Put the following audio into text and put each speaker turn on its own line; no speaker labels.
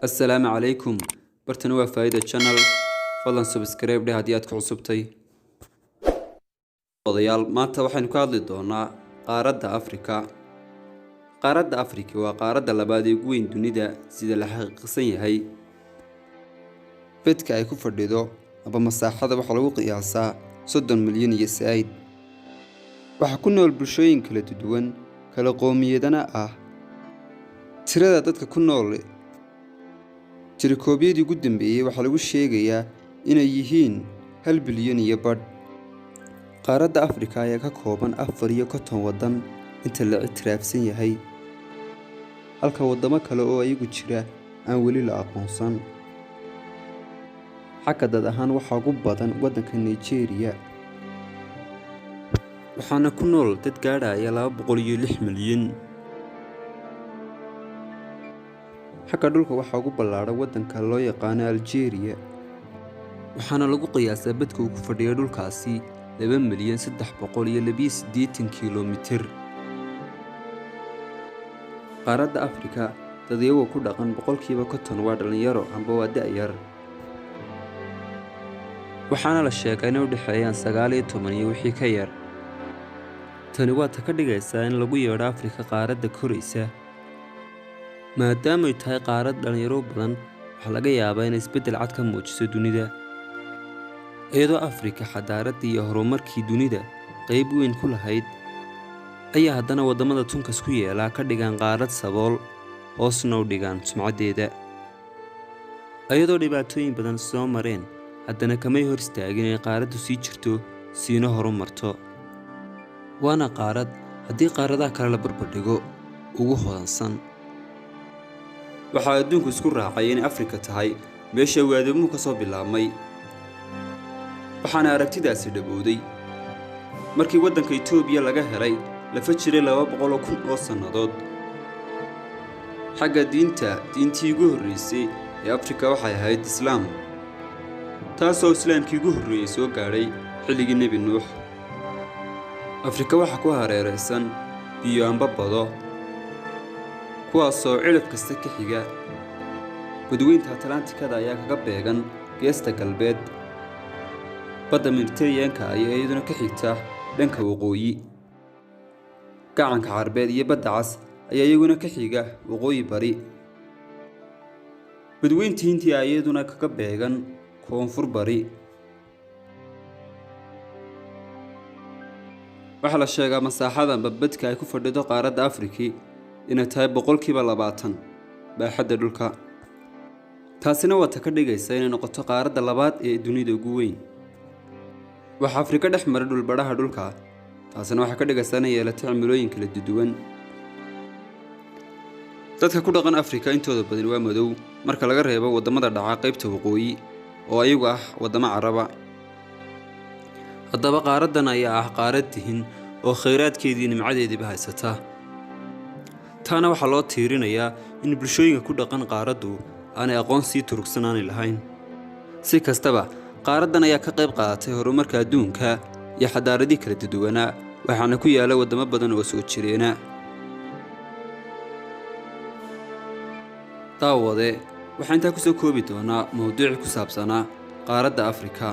Assalaamu calaykum. Bartani waa Faa'iida Channel. Fadlan subscribe dheh haddii aad ku cusubtay. Odayaal, maanta waxaynu ka hadli doonaa qaaradda Afrika. Qaaradda Afrika waa qaaradda labaad ee ugu weyn dunida sida la xaqiiqsan yahay. Bedka ay ku fadhido aba masaaxada waxaa lagu qiyaasaa 30 milyan iyo saa'id. Waxaa ku nool bulshooyin kala duwan, kala qoomiyadana ah. Tirada dadka ku nool tirikoobyadii ugu dambeeyey waxaa lagu sheegayaa inay yihiin 1.5 bilyan. Qaaradda Afrika ayaa ka kooban 54 waddan inta la ictiraafsan yahay, halka waddamo kale oo iyagu jira aan weli la aqoonsan. Xagga dad ahaan waxaa ugu badan waddanka Nigeria, waxaana ku nool dad gaadhaya 206 milyan. Xagga dhulka waxaa ugu ballaadhan waddanka loo yaqaano Algeria, waxaana lagu qiyaasaa bedka uu ku fadhiyo dhulkaasi 2,000,382 kiiloomitir. Qaaradda Afrika dadyaga ku dhaqan 50% waa dhalinyaro amba waa da'yar. Waxaana la sheegaa inay u dhexeeyaan 19 iyo wixii ka yar. Tani waa ta ka dhigaysa in lagu yeedho Afrika qaaradda koraysa. Maadaama ay tahay qaarad dhalinyaro badan, waxaa laga yaabaa inay isbeddel cad ka muujiso dunida. Iyadoo Afrika xadaaraddii iyo horumarkii dunida qayb weyn ku lahayd, ayaa haddana waddamada tunkas ku yeelaa ka dhigaan qaarad sabool, hoosna u dhigaan sumcaddeeda. Iyadoo dhibaatooyin badan soo mareen, haddana kamay hor istaagin inay qaaraddu sii jirto, siina horumarto. Waana qaarad haddii qaaradaha kale la barbardhigo ugu hodansan. Waxaa adduunku isku raacay inay Afrika tahay meesha uu aadamuhu ka soo bilaabmay. Waxaana aragtidaasi dhabowday markii waddanka Itoobiya laga helay lafa jiray 200,000 oo sannadood. Xagga diinta, diintii ugu horreysay ee Afrika waxay ahayd Islaam, taasoo Islaamkii ugu horreeyey soo gaadhay xilligii Nebi Nuux. Afrika waxaa ku hareeraysan biyo amba bado, kuwaasoo cidhif kasta ka xiga. Badweynta Atlantikada ayaa kaga beegan geesta galbeed. Badda Mediterranean-ka ayaa iyaduna ka xigta dhanka waqooyi. Gacanka Carbeed iyo Badda Cas ayaa iyaguna ka xiga waqooyi bari. Badweynta Hindiya ayaa iyaduna kaga beegan koonfur bari. Waxaa la sheegaa masaaxada amba bedka ay ku fadhido qaaradda Afriki inay tahay 20% baaxadda dhulka. Taasina waa ta ka dhigaysa inay noqoto qaaradda labaad ee dunida ugu weyn. Waxaa Afrika dhex mara dhulbadhaha dhulka, taasina waxay ka dhigaysaa inay yeelato cimilooyin kala duwan. Dadka ku dhaqan Afrika intooda badan waa madow, marka laga reebo waddamada dhaca qaybta waqooyi oo ayagu ah waddamo Caraba. Haddaba qaaraddan ayaa ah qaarad dihin oo khayraadkeedii nimcadeediiba haysata. Taana waxaa loo tiirinayaa in bulshooyinka ku dhaqan qaaraddu aanay aqoon sii turugsan aanay lahayn. Si kastaba, qaaraddan ayaa ka qayb qaadatay horumarka adduunka iyo xadaaradii kala duwanaa, waxaana ku yaala waddamo badan oo soo jireena. Daawade, waxaan intaa kusoo koobi doonaa mowduucii ku saabsanaa qaaradda Afrika.